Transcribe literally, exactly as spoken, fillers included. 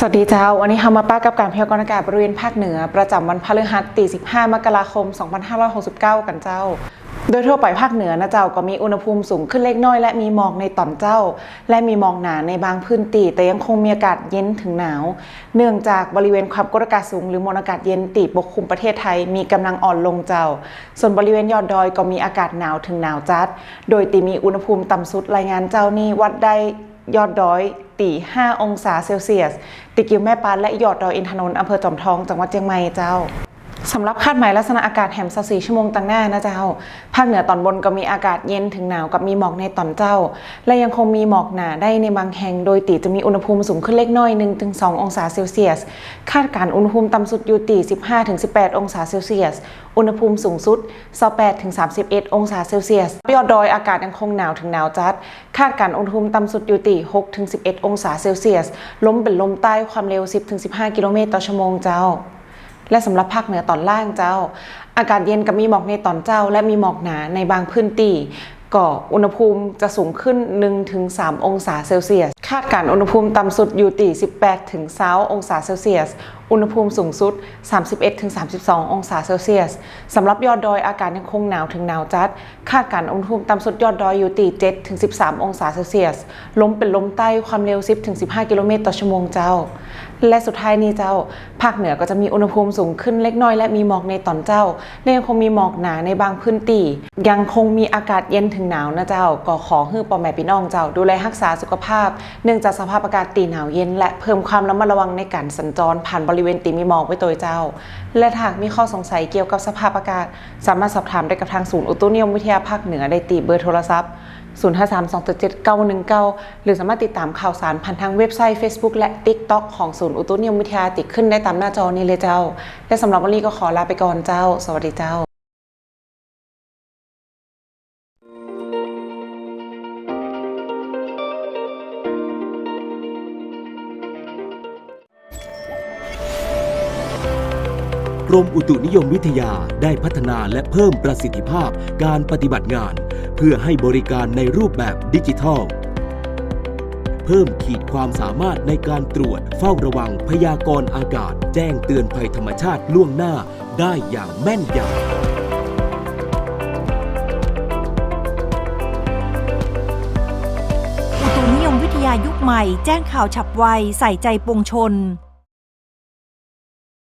สวัสดีเจ้า วันนี้เฮามาปะกับก๋านพยากรณ์อากาศบริเวณภาคเหนือ ประจ๋ำวันพฤหัส ตี้ สิบห้า มกราคม สองพันห้าร้อยหกสิบเก้า กั๋นเจ้า โดยทั่วไปภาคเหนือนะเจ้า ก็มีอุณหภูมิสูงขึ้นเล็กน้อย และมีหมอกในต๋อนเจ๊า และมีหมอกหนาในบางพื้นตี้ แต่ยังคงมีอากาศเย็นเถิงหนาว เนื่องจากบริเวณความกดอากาศสูง หรือมวลอากาศเย็นตี้ปกคลุมประเทศไทย มีก๋ำลังอ่อนลงเจ้า ส่วนบริเวณยอดดอยก็มีอากาศหนาวเถิงหนาวจัด โดยตี้มีอุณหภูมิต่ำสุดรายงานเจ๊านี้วัดได้ยอดดอยตี้ ห้า องศาเซลเซียส ตี้กิวแม่ปาน และยอดดอยอินทนนท์ อำเภอจอมทอง จังหวัดเจียงใหม่เจ้า สำหรับคาดหมายลักษณะอากาศแหม ซาวสี่ ชั่วโมงตังหน้านะเจ้า ภาคเหนือต๋อนบนก็มีอากาศเย็นเถิงหนาวกับมีหมอกในต๋อนเจ๊า และยังคงมีหมอกหนาได้ในบางแห่ง โดยตี้จะมีอุณหภูมิสูงขึ้นเล็กน้อย หนึ่งถึงสอง องศาเซลเซียส คาดก๋านอุณหภูมิต่ำสุดอยู่ตี้ สิบห้าถึงสิบแปด องศาเซลเซียส อุณหภูมิสูงสุด ซาวแปดถึงสามสิบเอ็ด องศาเซลเซียส ยอดดอยอากาศยังคงหนาวเถิงหนาวจัด คาดก๋านอุณหภูมิต่ำสุดอยู่ตี้ หกถึงสิบเอ็ด องศาเซลเซียส ลมเป๋นลมใต้ความเร็ว สิบถึงสิบห้า กิโลเมตรต่อชั่วโมงเจ้า และสำหรับภาคเหนือต๋อนล่างเจ้า อากาศเย็นกับมีหมอกในต๋อนเจ๊า และมีหมอกหนาในบางพื้นตี้ ก็อุณหภูมิจะสูงขึ้น หนึ่งถึงสาม องศาเซลเซียส คาดก๋านอุณหภูมิต่ำสุดอยู่ตี้ สิบแปดถึงซาว องศาเซลเซียส อุณหภูมิสูงสุด สามสิบเอ็ดถึงสามสิบสอง องศาเซลเซียส สำหรับยอดดอยอากาศยังคงหนาวเถิงหนาวจัด คาดก๋านอุณหภูมิต่ำสุดยอดดอยอยู่ตี้ เจ็ดถึงสิบสาม องศาเซลเซียส ลมเป๋นลมใต้ความเร็ว สิบถึงสิบห้า กิโลเมตรต่อชั่วโมงเจ้า และสุดท้ายนี้เจ้า ภาคเหนือก็จะมีอุณหภูมิสูงขึ้นเล็กน้อย และมีหมอกในต๋อนเจ๊า และยังคงมีหมอกหนาในบางพื้นตี้ ยังคงมีอากาศเย็นเถิงหนาวนะเจ้า ก็ขอหื้อป้อแม่ปี้น้องเจ้าดูแลฮักษาสุขภาพ เนื่องจากสภาพอากาศตี้หนาวเย็น และเพิ่มความระมัดระวังในก๋านสัญจรผ่านบริเวณตี้มีหมอกไว้โตยเจ้า และถ้าหากมีข้อสงสัยเกี่ยวกับสภาพอากาศ สามารถสอบถามได้กับทางศูนย์อุตุนิยมวิทยาภาคเหนือได้ตี้เบอร์โทรศัพท์ ศูนย์ห้าสาม สองเจ็ดเจ็ด เก้าหนึ่งเก้า หรือสามารถติดต๋ามข่าวสารผ่านทางเว็บไซต์ เฟซบุ๊ก และติ๊กต็อก ของศูนย์อุตุนิยมวิทยาตี้ขึ้นได้ต๋ามหน้าจอนี้เลยเจ้า และสำหรับวันนี้ก็ขอลาไปก่อนเจ้า สวัสดีเจ้า กรมอุตุนิยมวิทยาได้พัฒนาและเพิ่มประสิทธิภาพการปฏิบัติงาน เพื่อให้บริการในรูปแบบดิจิทัล เพิ่มขีดความสามารถในการตรวจเฝ้าระวังพยากรณ์อากาศ แจ้งเตือนภัยธรรมชาติล่วงหน้าได้อย่างแม่นยำ อุตุนิยมวิทยายุคใหม่ แจ้งข่าวฉับไว ใส่ใจปวงชน